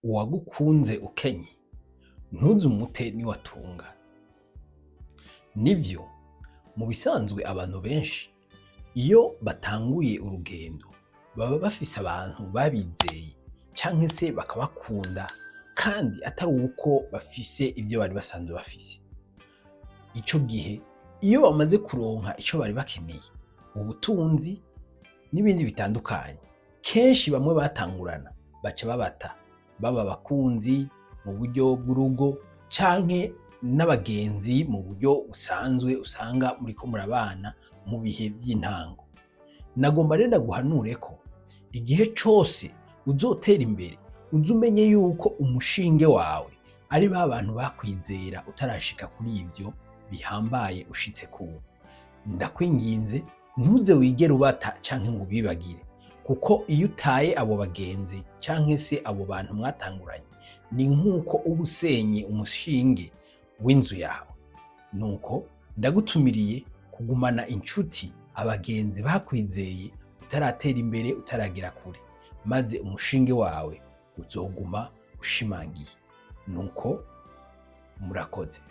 Uwagukunze ukenye ntuze umute niwatunga. Nivyo, mu bisanzwe abantu benshi iyo batanguye urugendo baba bafise abantu babizeye canke se bakabakunda, kandi atari uko bafise ivyo bari basanzwe bafise. Ico gihe iyo bamaze kuronka ico bari bakeneye, ubutunzi n'ibindi bitandukanye, kenshi bamwe batangurana baca babata, baba abakunzi mu buryo bw'urugo canke n'abagenzi mu buryo busanzwe usanga muriko murabana mu bihe vy'intango. Nagomba rero ndaguhanure ko igihe cose uzotera imbere, uze umenye yuko umushinge wawe ari ba bantu bakwizera utarashika kuri ivyo bihambaye ushitseko ubu. Ndakwinginze, ntuze wigere ubata canke ngo ubibagire, kuko iyo utaye abo bagenzi canke se abo bantu mwatanguranye, ni nk'uko uba usenye umushinge w'inzu yawe. Nuko ndagutumiriye kugumana inshuti, abagenzi bakwizeye utaratera imbere, utaragera kure, maze umushinge wawe uzoguma ushimangiye. Nuko murakoze.